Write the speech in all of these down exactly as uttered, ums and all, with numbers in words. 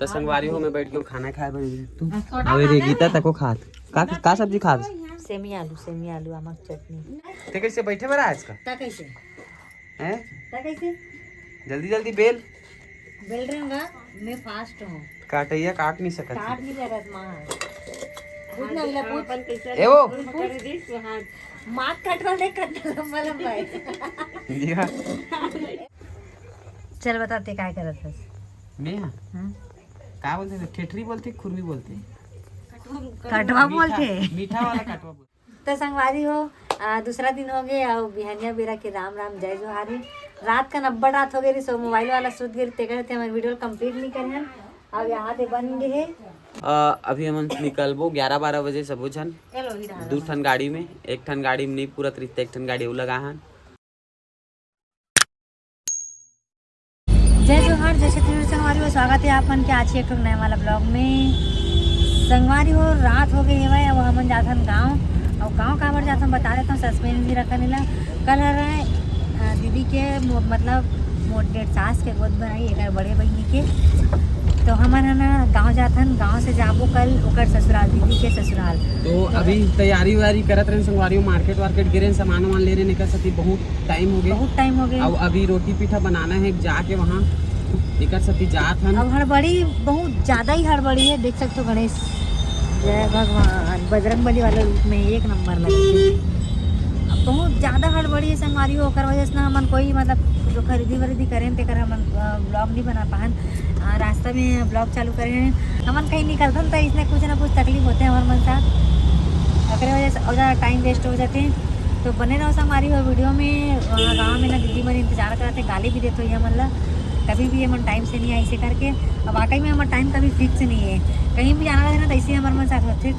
त संगवारी हो, मैं बैठ के खाना खाए बर। तू? अबे रे गीता, तको खात। का, का सब्जी खात? सेमी आलू, सेमी आलू, आमक चटनी। ते कैसे बैठे बर आज का? ता कैसे? हैं? ता कैसे? जल्दी जल्दी बेल। बेल रहे होगा, मैं फास्ट हूँ। काटैया काट नहीं सकत। काट नहीं सकत माँ। पूछ ना, इला पूछ। ए वो। पूछ। माँ कटवा ले, कटवा लंबा लंबा है। जी हाँ। चल बता, ते काय करत हस? मैं हाँ? हम्म? का बोलते थे? ठेठरी बोलते, खुरमी बोलते? कटवा मीठा, बोलते। मीठा वाला कटवा बोलते। तो संगवारी हो, आ, दूसरा दिन हो गए और बिहानिया बेरा के राम राम, जय जोहार है। रात का नब्बड़ रात हो गई रही, सो मोबाइल वाला सुत गई, ते करते हमारे वीडियो कंप्लीट नहीं करे हैं। अब यहाँ पे बन गए है। आ, अभी हम निकलबो ग्यारह बारह बजे सबो झन। दू ठन गाड़ी में, एक ठन गाड़ी में नहीं पूरा रिश्ता, एक ठन गाड़ी वो लगा हन। जय जोहार, जय छत्तीसगढ़ संगवारी हो, स्वागत है आप मन के आज के एक ठो नया वाला ब्लॉग में। संगवारी हो, रात हो गई हवय, अब हमन जाथन गांव। और गांव काबर जाथन बता देता हूँ, सस्पेंस भी रखन ला। कल हर है अ, दीदी के मो-, मतलब मोर डेढ़ सास के गोद बनाई, एक बड़े बहिनी के। तो हमन है ना गांव जाथन, गांव से जाबो कल ओकर ससुराल, दीदी के ससुराल। तो अभी तैयारी वैयारी करत रहे संगवारी हो, मार्केट वार्केट गे रहे, सामान वामान ले रहे, निकल सकती बहुत टाइम हो गया। बहुत टाइम हो गया। अब अभी रोटी पीठा बनाना है, जाके वहाँ एकर सेती जात हन। अब हड़बड़ी, बहुत ज्यादा ही हड़बड़ी है, देख सकते हो गणेश, जय भगवान, बजरंग बली वाला रूप में एक नंबर लगे। अब बहुत ज्यादा हड़बड़ी है संगवारी हो, ओकर वजह से ना हमन कोई मतलब जो खरीदी वरीदी करें तेकर हमन ब्लॉग नहीं बना पाहन। आ, रास्ता में ब्लॉग चालू करे हैं, हमन कहीं निकलथन तो इसने कुछ ना कुछ तकलीफ होते हैं हमारे मन साथ, ओकरे वजह से और ज्यादा टाइम वेस्ट हो जाते हैं। तो बने रहो संगवारी हो वीडियो में। वहाँ गाँव में ना दीदी मन इंतजार करते, गाली भी देते हुई हमन ला, कभी भी हमन टाइम से नहीं आई इसे करके। अब वाकई में हमारा टाइम कभी फिक्स नहीं है, कहीं भी जाना रहता ना तो ऐसे ही हमारे मन साथ होते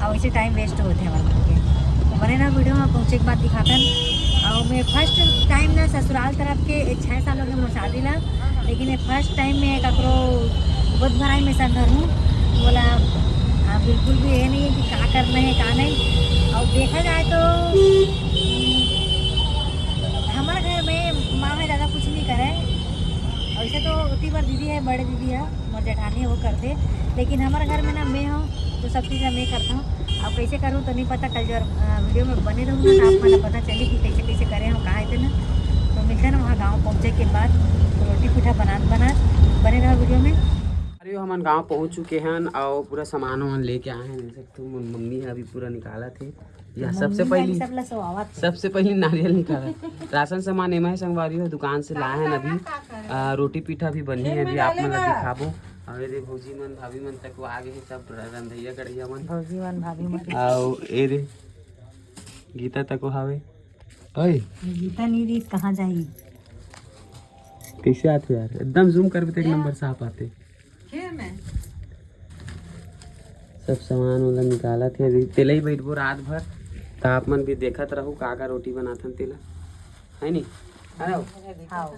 और ऐसे टाइम वेस्ट होते हमारे मन के। तो बने रहो वीडियो में, पहुँचे के बाद दिखातन। और मैं फर्स्ट टाइम ना ससुराल तरफ के छः साल हो गए मोर शादी ला, लेकिन ये फर्स्ट टाइम मैं ककरो गोद भराई में संग हूँ। बोला हाँ, बिल्कुल भी ये नहीं है कि का करना है का नहीं। और देखा जाए तो हमारे घर में माँ है ज्यादा कुछ नहीं करे, वैसे तो उतनी बार दीदी है, बड़े दीदी है, मोर जेठानी है, वो करते, लेकिन हमारे घर में ना मैं हूँ तो सब चीज़ मैं करता हूँ। अब कैसे करूँ तो नहीं पता, कल जो वीडियो में बने रहूँगा ना, आप मन पता चली कि कैसे कैसे करे हो कहा है ना। तो मिलते हैं ना वहाँ गाँव पहुँचे के बाद, रोटी पीठा बनात बनात बने रहो वीडियो में। अरे हमन गाँव पहुँच चुके हैं और पूरा सामान वामान लेके आए हैं, देख सकते हो मम्मी है अभी पूरा निकाला थे। या सबसे पहली, सबसे पहली नारियल निकाला। राशन सामान एमा है संगवारी हो, दुकान से लाए हैं अभी। आ, रोटी पीठा भी बनी है अभी, आप मन ला दिखाबो। अउ ए दे भौजी मन, भाभी मन तक आ गए हैं, सब रंधैया कढ़ैया मन। भौजी मन, भाभी मन। अउ ए दे गीता तको हावे। ओए। गीता नहीं रही, कहाँ जाही? कैसे आते यार, एकदम जूम करबे तो एक नंबर साफ आते। सब सामान वाला निकालत हे, अभी तेलई बैठबो रात भर, त आप मन भी देखत रहू का का रोटी बनाथन तेला, है नी? है ना? हाँ।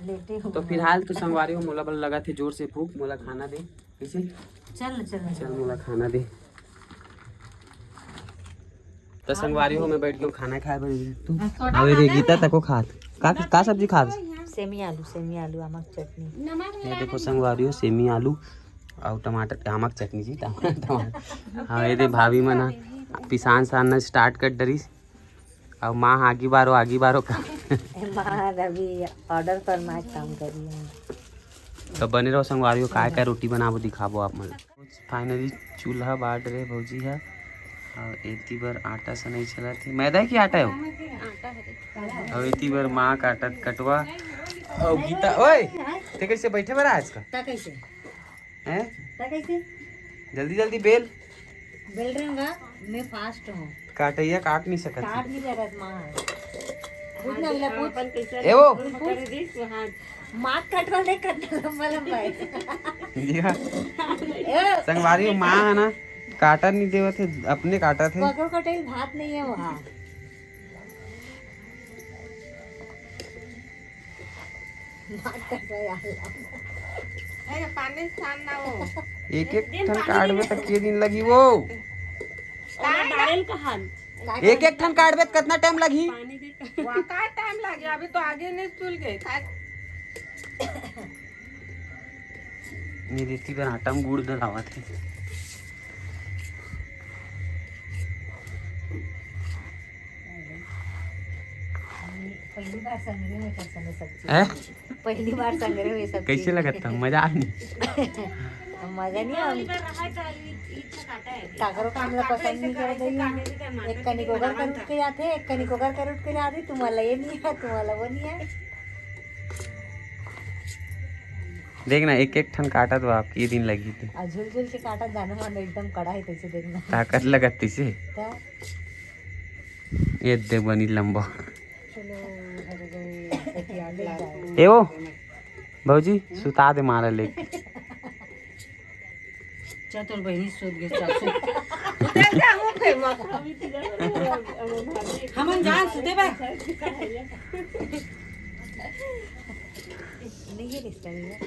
लेटे हो। तो फिलहाल तो संगवारी हो, मोला बल लगत हे जोर से भूख, मोला खाना दे। कैसे? चल, चल, चल, मोला खाना दे। तो संगवारी हो, मैं बैठ के खाना खाए बर। तू? अबे रे गीता, तको खात का, का सब्जी खात? सेमी आलू, सेमी आलू, आमक चटनी। ये देखो संगवारी हो, सेमी आलू और टमाटर, आमक चटनी जी, टमाटर, टमाटर। हाँ, ये दे भाभी मन ह पिसान सानना स्टार्ट कर डरिस। और माँ आगी बारो, आगी बारो का। माँ अभी ऑर्डर पर माँ काम करी है। तो बने रहो संगवारी हो, काय काय रोटी बनाबो दिखाबो आप मन। फाइनली चूल्हा बार डरे भौजी ह। और एती बर आटा सनई चलत हे। मैदा है कि आटा है वो? और एती बर माँ काटत कटवा। और गीता, ओए, ते कैसे बैठे बर आज का? ता कैसे? हैं? ता कैसे? जल्दी जल्दी बेल। बेल रहे होगा, मैं फास्ट हूँ। काटैया काट नहीं सकत। काट नहीं सकत माँ। पूछ ना, इला पूछ। ए वो। पूछ। माँ कटवा ले, कटवा लंबा लंबा है। जी हाँ। ए। संगवारी हो, माँ है ना, काटा नहीं देवत है, अपने काटत है। पकड़ कटेल भात नहीं है वहाँ। अरे, पानी छान ना हो। एक एक ठन काटबे तक के दिन लगी वो। काट डाल कहान। एक एक ठन काटबे त कितना टाइम लगी? पानी दे। वहाँ का टाइम लगे? अभी तो आगे नहीं सुल गए। का-, मेरे इतनी बार आटा में गुड़ दलावत है। पहली बार संगरे में कर संगे सब्जी। हैं? पहली बार संगरे में सब्जी। कैसे लगत था? मजा आ नहीं? मजा नहीं आ। काकरो काम ला पसंद नहीं कर रही। एक कनिक ओकर कर उठ के जाते, एक कनिक ओकर कर उठ के जाते। तुम्हारा ये नहीं है, तुम्हारा वो नहीं है। देख ना, एक एक ठन काटत बा, आपकी ये दिन लगी थी। आ झुल झुल के काटत जानो मन एकदम कड़ा है, तैसे देखना। ताकत लगत तैसे। त ये दे बनी लंबा। चलो, घर गए, ए ओ, भौजी, सुता दे मारा लेके। चल, तोर बहिनी सूत गे, चल, सूत। हमन जान सुते बा। नहीं, ये रिश्ता नहीं है।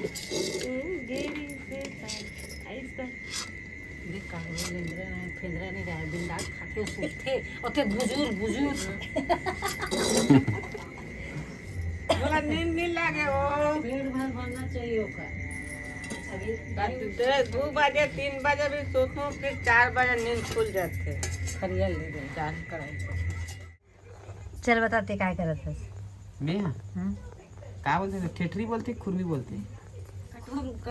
देख, काहे लेंदरा नहीं, फेंदरा नहीं रहे, बिंदास खाके सूते, ओते बुजुर्ग, बुजुर्ग। बोला, नींद नहीं लागे हो। पेट भर भरना चाहिए ओकर। अभी दू बजे, तीन बजे भी सोचो, फिर चार बजे नींद खुल जाते। खरिया ले दे, जान कराई। चल बता, ते काय करत हस? मैं? हम्म। का बोलते थे? ठेठरी बोलते, खुरमी बोलते?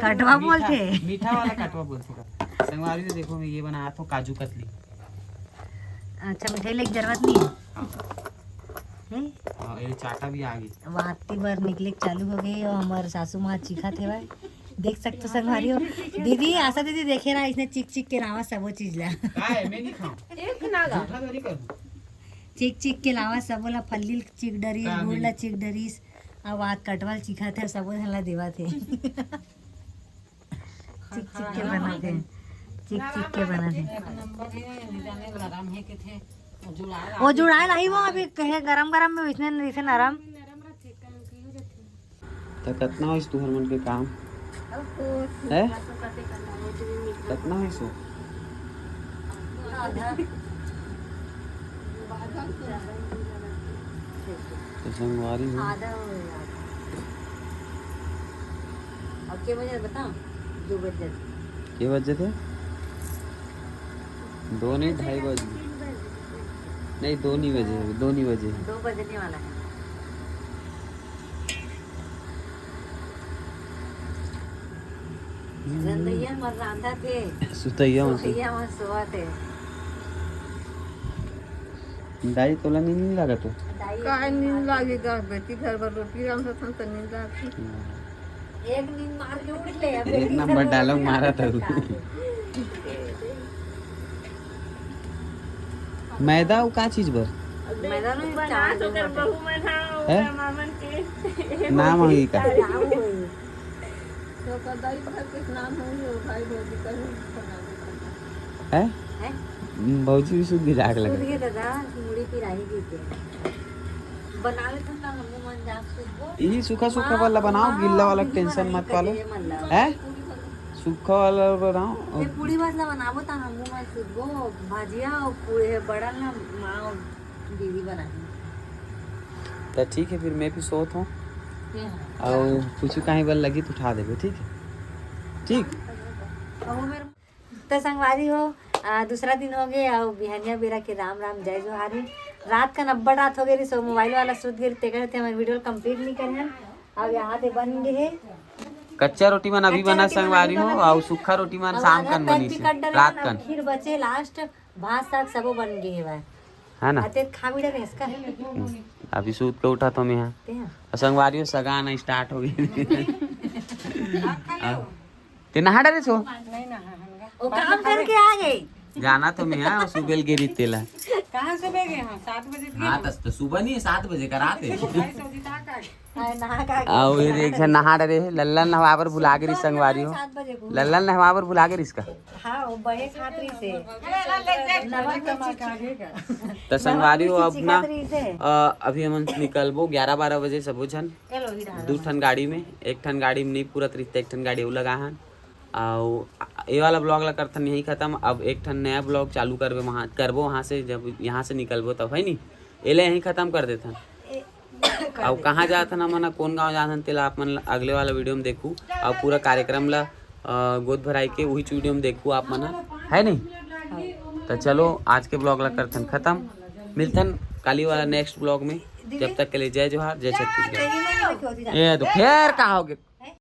कटवा मीठा, बोलते। मीठा वाला कटवा बोलते का? संगवारी तो देखो, मैं ये बनात हों काजू कतली। अच्छा, मिठाई लेके जरूरत नहीं है? हाँ। हैं? हाँ, ये चाटा भी आ गई। वाती बर निकले के चालू हो गई और हमार सासू माँ चीखा थे भाई। देख सकते हो संगवारी हो। दीदी, आशा दीदी देखे रहा, इसने चिक चिक के लावा सबो चीज ला। का है? मैं नहीं खाऊं। एक ना ला। झूठा तो नहीं करूं। चिक चिक के लावा सबो ला, फल्ली चिक डरीस, का गुड़ ला नहीं? चिक डरीस, अब आज कटवल चिखा थे, सबो झन ला देवा थे। चिक चिक के बना थे, चिक चिक के बना थे। एक नंबर है, निजाने नरम है के थे। वो जुड़ाए वो जुड़ाए लाही वो अभी कहे गरम गरम में वैसने, वैसे नरम। त कतना होइस तुहर मन के काम? है? कतना होइस वो? तो संगवारी हो। आधा हो गया। अब के बजे बताओ? दो बजे। के बजे थे? दो नहीं, ढाई बजे। नहीं, दो नहीं बजे, दो नहीं बजे। दो बजने वाला है। रंधैया मन रांधा थे। सुतैया मन सुत- सुतैया मन सोवा थे। दाई, तोला नींद नहीं लागत हो? दाई, काय नींद लागेगा? बेटी घर बर रोटी रांधत हन त नींद लागथे। हाँ। एक नींद मार के उठ ले, अब एक बेटी नंबर घर dialogue रोटी मारा था। रांधत हन। मैदा अउ का चीज बर? मैदा नहीं, बना चावल तो कर बर। बहू मन हा, हैं? ओकर मामन के। नाम होही का? नाम होही। तो ओकर दाई भाई के नाम होही, ओ भाई भौजी कहीं बना दे। हैं? हैं? भौजी भी सुध गिरा के सूत लगे। गे दादा, मुड़ी पिराही गिर गे। बनावे तो ना हमू मन जान सूतबो। यही सूखा सूखा वाला बनाओ, हाँ, गिल्ला वाला हाँ, tension मत पालो। हैं? सूखा वाला बनाओ। ये पूड़ी भात ला बनाबो त हमू मन सूतबो, भाजिया अउ पूड़ी हे बड़ा ना माँ अउ दीदी बनाही। त ठीक है, फिर मैं भी सोत हों। ये हाँ। अउ कुछ काहे बर लगी त उठा देबे, ठीक है? ठीक। अउ मेरे त संगवारी हो, आ, दूसरा दिन हो गए अउ बिहनिया बेरा के राम राम जय जोहार हे। रात का नब्बड़ रात हो गए रही, सो mobile वाला सूत गए, तेकर सेती हमर video complete नहीं करे हन। अब यहाँ पे बन गए हे कच्चा रोटी मन अभी कच्चा बना रोटी मन संगवारी अभी हो, बना अउ है। सूखा रोटी मन अब शाम आधा कन pack बनी भी से, कट डरे रात हन, अब कन। खीर बचे last, भात साग सबो बन गए हे भाई। है ना? अते खा भी डरे इसका। हम्म, अभी सूत के उठा तो मैं यहाँ। ते हाँ। अउ संगवारी हो, सगान start हो गई। ते नहा डरे सो? नहीं नहा हन गा। वो काम करके आ गई। जाना तो मैं, हाँ, सुबेल गे रही तेला। कहाँ सुबह गए? हाँ, सात बजे गए हाँ, हम। तस तो सुबह नहीं है, सात बजे का रात है। भाई सो जी था का? हाँ, नहा का आ, वो ये देख, नहा डरे है। लल्ला नहवा बर भुला गे रही संगवारी हो। सात बजे को। लल्ला नहवा बर भुला गे रही इसका। हाँ, वो बहे खातरी से। नमक में चिकचिक। त संगवारी हो, अब ना, अ, अभी हमन निकलबो ग्यारह बारह बजे सबो झन। दू ठन गाड़ी में, एक ठन गाड़ी में नहीं पूरत रहिस त एक ठन गाड़ी अउ लगा हन। अउ ये वाला vlog ला करथन यहीं खत्म। अब एक ठन नया vlog चालू करबे वहाँ, करबो वहाँ से, जब यहाँ से निकलबो तब, है नी? एला यहीं खत्म कर देथन। अउ कहाँ जाथन हमन, कोन गाँव जाथन, तेला आप मन अगले वाला video में देखू। अउ पूरा कार्यक्रम ला, अ, अ, गोद भराई के, उही वीडियो में देखू आप मन ह, है नहीं? तो चलो, आज के ब्लॉग ला करथन खत्म, मिलथन काली वाला नेक्स्ट ब्लॉग में। जब तक के लिए जय जोहार, जय छत्तीसगढ़। ये तो खैर का हो गया।